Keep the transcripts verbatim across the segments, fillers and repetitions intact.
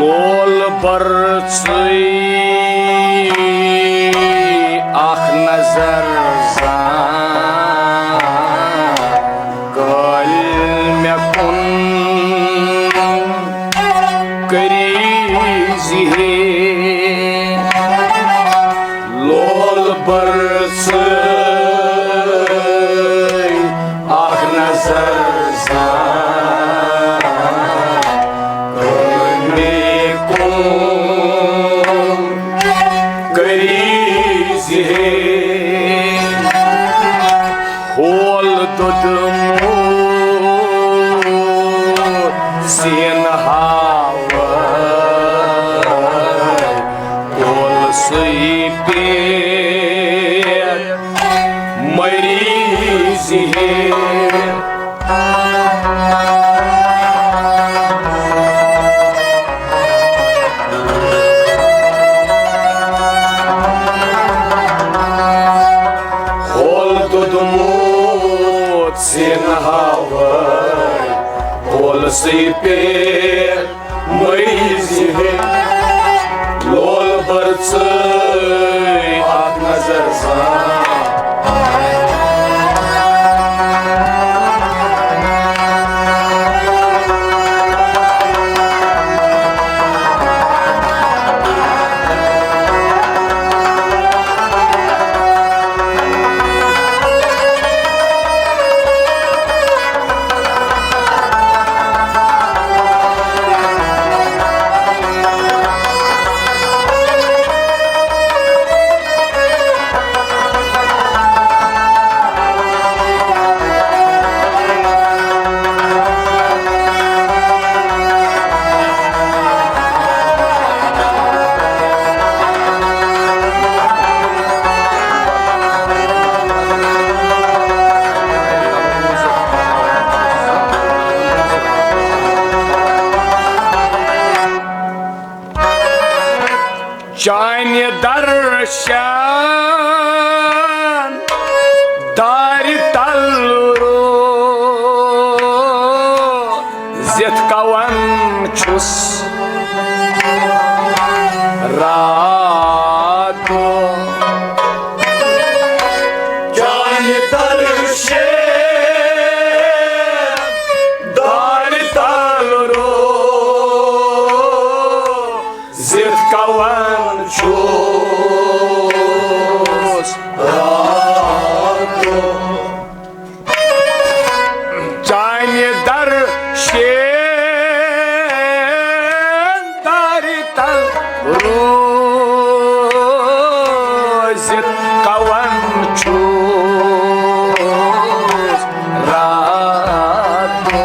لول برژٕے اکھ نظر زانٛہہ کٲلۍ مےٚ کُن کٔرۍ زِ ہے۔ لول برژٕے اکھ نظر زانٛہہ کٲلۍ مےٚ کُن کٔرۍ زِ ہے۔ ہول دوٚدمُت سیٖنہٕ ہاوَے، کول سُے پٮ۪ٹھ مٔرۍ زِ ہے۔ ہول دوٚدمُت سیٖنہٕ ہاوَے، کول سُے پٮ۪ٹھ مٔرۍ زِ ہے۔ لول برژٕے اکھ نظر زانٛہہ۔ چانہِ درشن دارِ تل روزِتھ کون چھُس راتو۔ چانہِ درشن دارِ تل روزِتھ کون چھُس راتو۔ چانہِ درشن دارِ تل روزِتھ کون چھُس راتو۔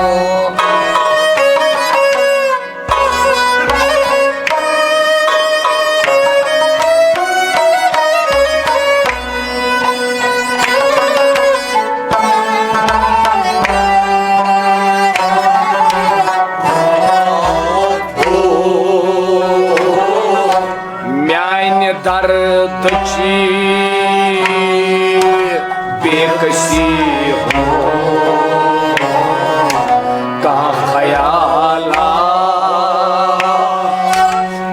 میانہِ دردٕچ بے کسی ہُنٛد کانٛہہ خیالا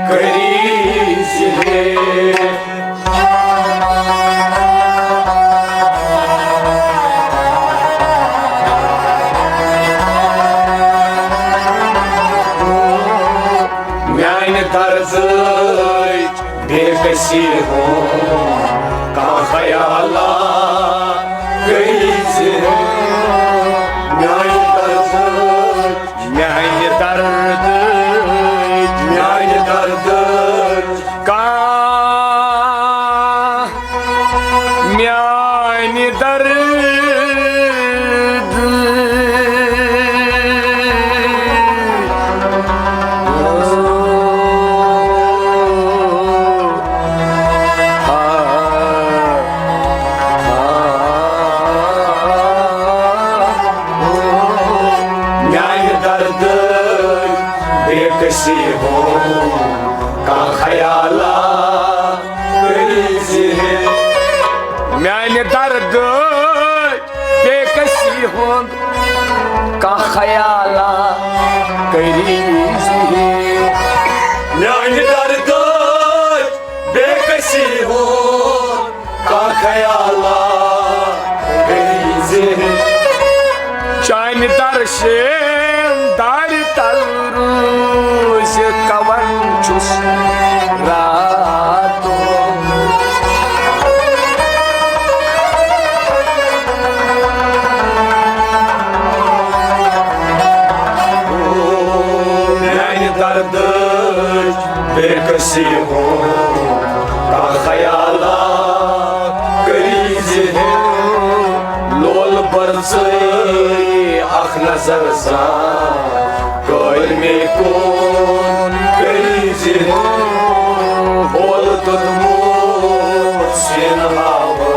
کٔرۍ زِ ہے۔ میانہِ دردٕچ بے کسی ہُنٛد کانٛہہ خیالا کٔرۍ زِ۔ میانہِ دردٕچ، میانہِ دردٕچ، میانہِ دردٕچ کانٛہہ میانہِ درد۔ میانہِ دردٕچ بے کسی ہُنٛد کانٛہہ خیالا کٔرۍ زِ ہے۔ میانہِ دردٕچ بے کسی ہُنٛد کانٛہہ خیالا کٔرۍ زِ ہے۔ میانہِ دردٕچ بے کسی ہُنٛد کانٛہہ خیالا کٔرۍ زِ۔ چانہِ درشن دارِ تل روٗزِتھ کون چھُس راتُک۔ میانہِ دردٕچ بے کسی ہُنٛد کانٛہہ خیالا کٔرۍ زِ۔ لول برژٕے اکھ نظر زانٛہہ کٲلمہِ کُن کٔرۍ زِ۔ ہول توٚتمُت سینہٕ ہاوان۔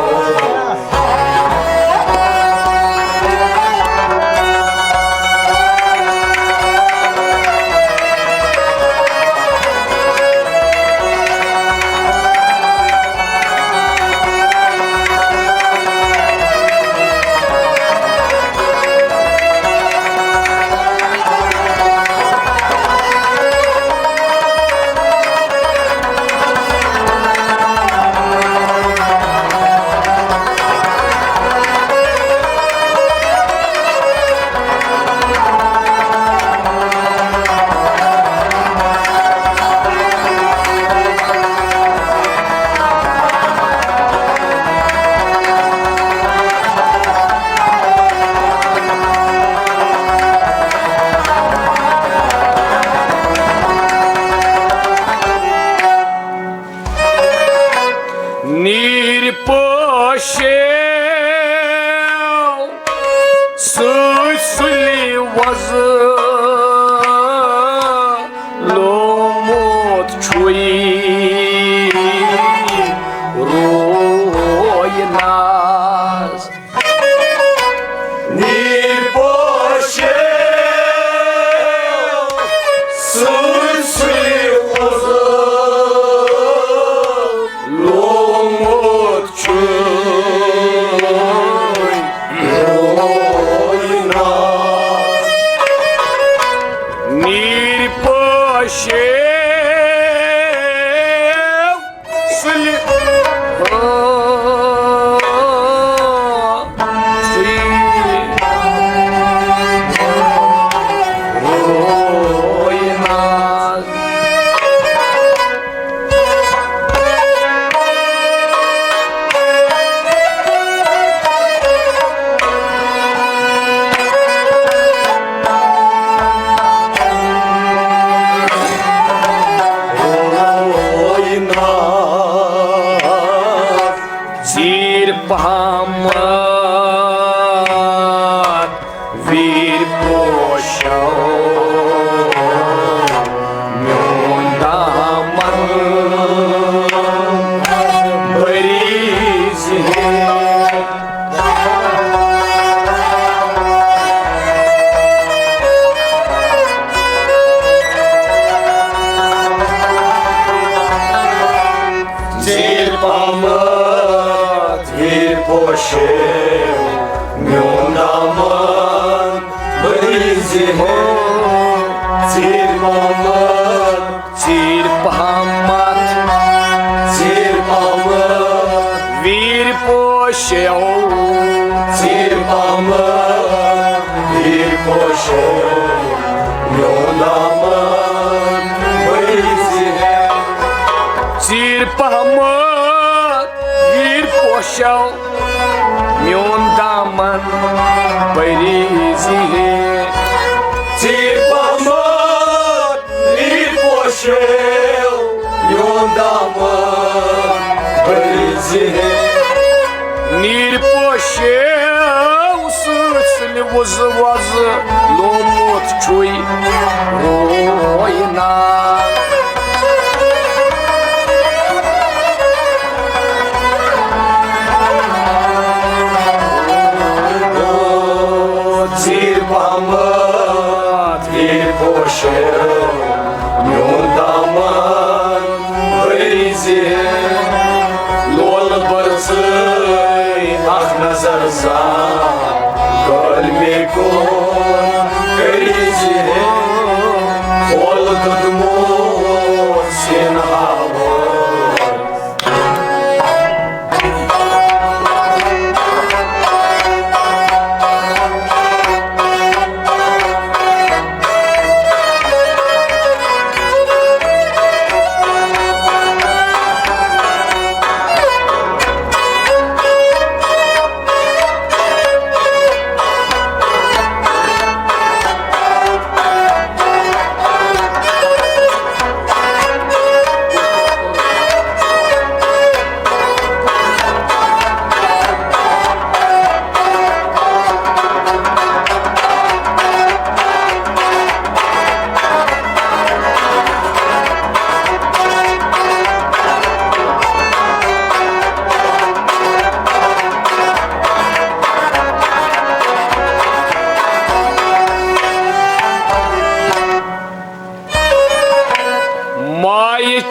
نیٖرۍ پوشو سۭتۍ سُلہِ وۄزٕ لومُت چھُے روے ناز۔ نیٖرۍ پوشو سۭتۍ سُلہِ وۄزٕ لومُت چھُے روے ناز۔ نیٖرۍ پوشو سُلہِ، آ، سُلہِ روے ناز۔ روے ناز۔ ژیٖرۍ پہمتھ ویٖرۍ پوشو میون دامن بٔری زِ۔ ژیٖرۍ پہمتھ ویٖرۍ پوشو میون دامن بٔری زِ۔ ژیٖرۍ پہمتھ، ژیٖرۍ پہمتھ، ژیٖرۍ پہمتھ ویٖرۍ پوشو، ژیٖرۍ پہمتھ ویٖرۍ پوشو میون دامن بٔری زِ۔ ژیٖرۍ پہمتھ ویٖرۍ پوشو میون دامن بٔری زِ۔ ژیٖرۍ پہمتھ ویٖرۍ پوشو میون دامن بٔری زِ۔ نیٖرۍ پوشو سۭتۍ سُلہِ وۄزٕ وۄزٕ لومُت چھُے روے ناز۔ ژیٖرۍ پہمتھ ویٖرۍ پوشو میون دامن بٔری زِ۔ لول برژٕے اکھ نظر زانٛہہ کٲلمہِ کُن کٔرۍ زِ۔ ہول توٚتمُت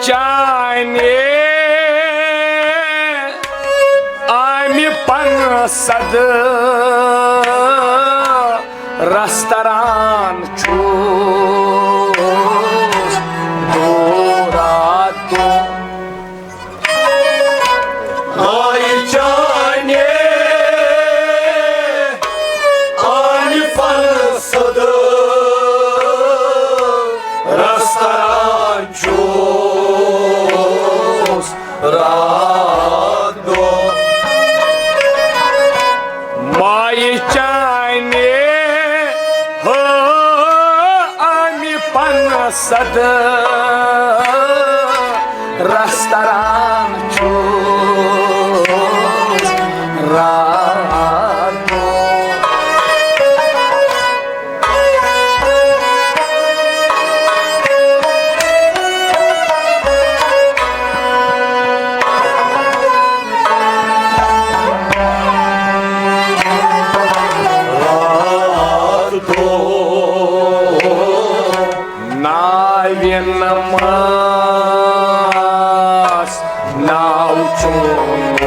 چانہِ آمہِ پن صد رستران چھُس دورا دو۔ آمہِ چانہِ آمہِ پن صد رستران چھُس راتھ دۄہ۔ مایہِ چانہِ ہو آمہِ پن صد رستران چھُس راتھ دۄہ۔ ناوِ نماز ناو چون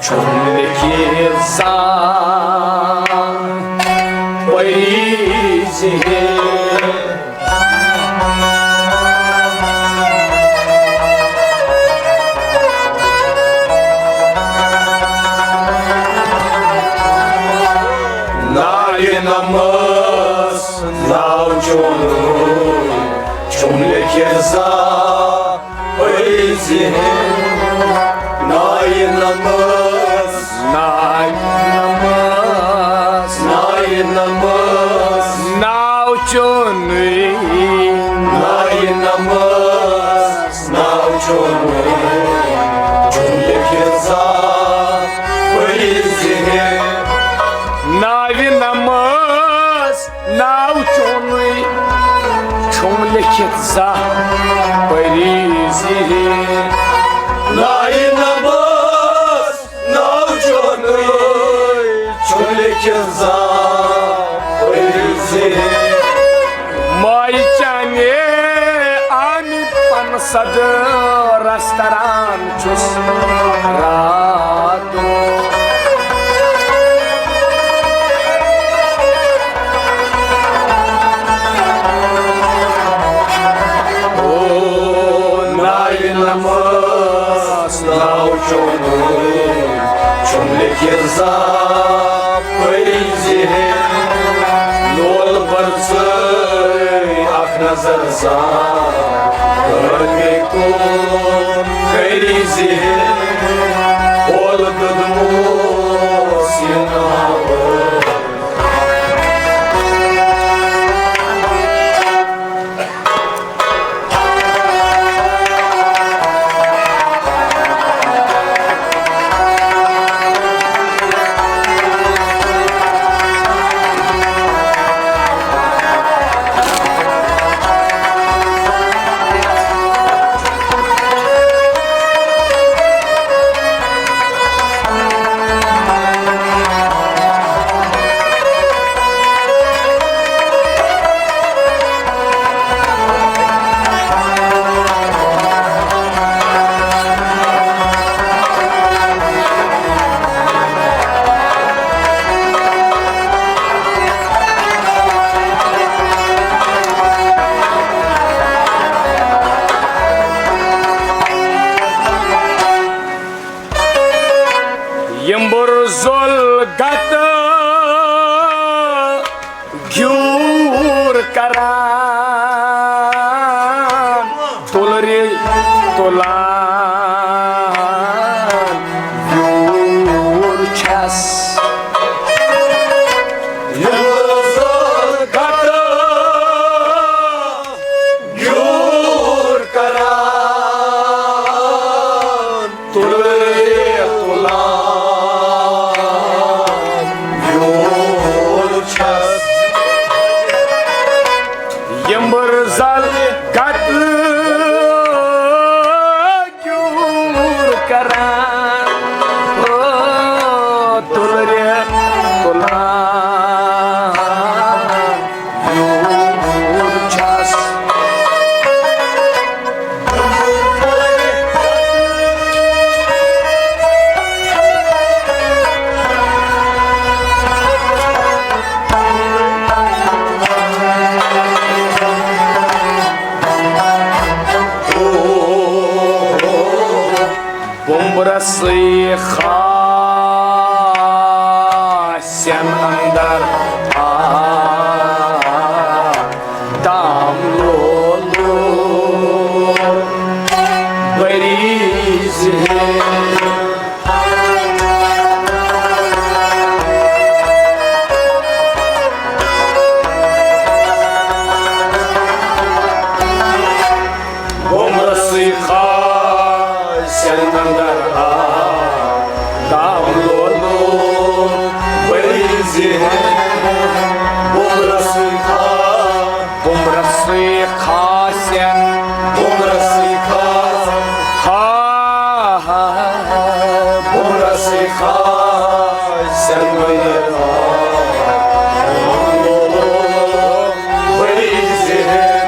چھُم لیکھِتھ زانٛہہ پٔری زِہِر۔ ناوِ نماز ناو چون چھُم لیکھِتھ زانٛہہ پٔری زِہِر۔ ناوِ نماز ناوِ نماز ناوِ نماز ناو چونُے۔ ناوِ نماز ناو چونُے۔ چھُم لیکھِتھ زانٛہہ پٔری زِہِر۔ ناوِ نماز ناو چونُے۔ چھُم لیکھِتھ زانٛہہ پٔری زِہِر۔ ناوِ نماز ناو چونُے۔ چھُم لیکھِتھ زانٛہہ پٔری زِہِر۔ مایہِ چانہِ آمہِ پن صد رستران چھُس راتھ دۄہ۔ او ناوِ نماز ناو چونُے۔ چھُم لیکھِتھ زانٛہہ پٔری زِہِر۔ لول برژٕے اکھ نظر زانٛہہ ربِ کُن کٔری زِہِر۔ اولہٕ دُدموس یہِ ناوٕ۔ یمبر زول گتہٕ گیوٗر کران، تُلرِ تُلان گیوٗر چھَس۔ یمبر زول گتہٕ گیوٗر کران، تُلرِ تُلان گیوٗر چھَس۔ سٕے خاصن اندر آ دام لولو بری ذہن۔ بُمرَسٕے خاصن اندر آ دام لولو بری ذہن۔ بُمرَسٕے خاص، بُمرَسٕے خاصن، بُمرَسٕے خاص، ہا ہا۔ بُمرَسٕے خاصن اندر آ دام لولو بری ذہن۔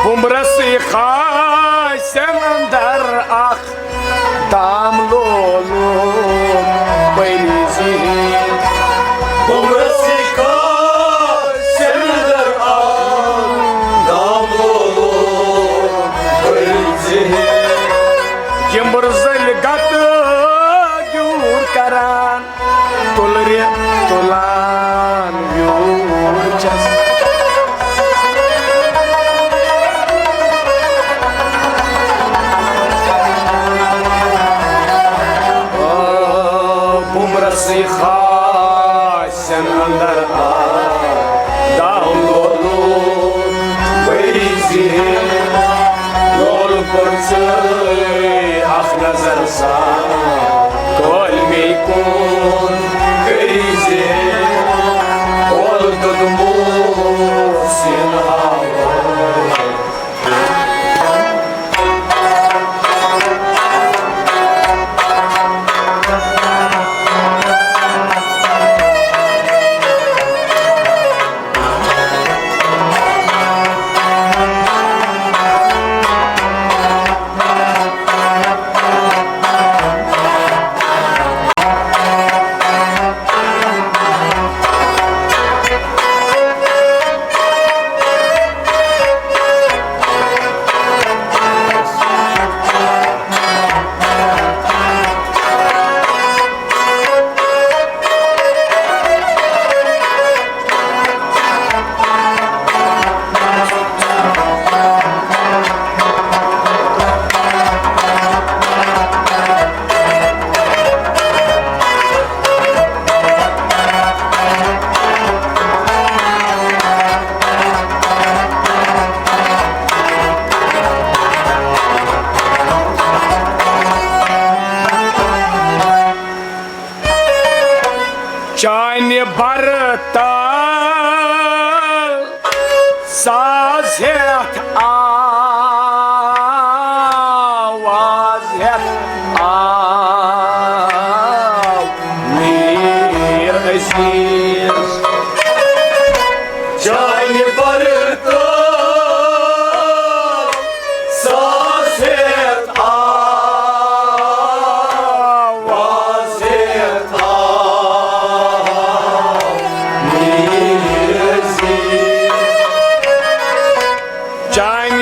بُمرَسٕے خاصن اندر اکھ دام لولو بری ذہن۔ بُمرَسٕے خاصن اندر اکھ دام لولو بری ذہن۔ یمبر زل گت جور کران۔ تُلرِ تُلان ویوٗر چھَس۔ آ، بُمرَسٕے خاصن اندر آ دام لولو بری ذہن۔ لول پرژھے اکھ نظر سان، کٲلمے کُن کٔرۍ زِ اول دوٚدمُت سِن ہاوان۔ چانہِ برتال ساز ہٮ۪تھ آواز ہٮ۪تھ آو میٖر عزیز۔ چانہِ برتال ساز ہٮ۪تھ آواز ہٮ۪تھ آو میٖر عزیز۔ چانہِ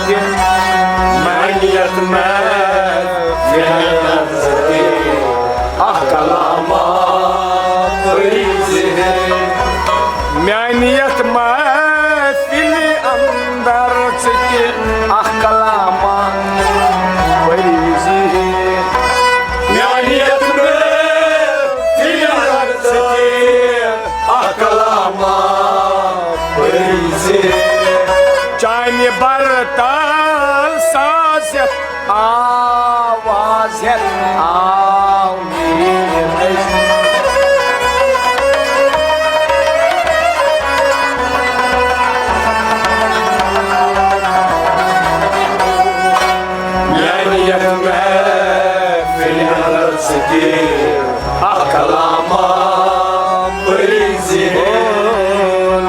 میانہِ یتھ محفلہِ اندر ژٕ تہِ اکھ کلامہ پٔرۍ زِ ہے۔ میانہِ یتھ محفلہِ اندر ژٕ تہِ اکھ کلامہ پٔرۍ زِ ہے۔ میانہِ یتھ محفلہِ اندر ژٕ تہِ اکھ کلامہ پٔرۍ زِ۔ چانہِ برتال ساز ہٮ۪تھ، آواز ہٮ۪تھ آو میٖر أزۍ۔ میانہِ یتھ محفلہِ اندر ژٕ تہِ اکھ کلامہ پٔرۍ زِ۔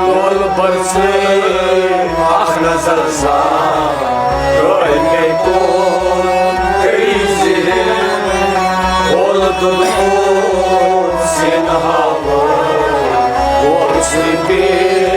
وول برسہٕ اکھ نظر سا رٲے مےٚ کُن کٔرۍ زِ۔ وول دُلہٕ سینہٕ ہاوو، وول سُہ بیٚیہِ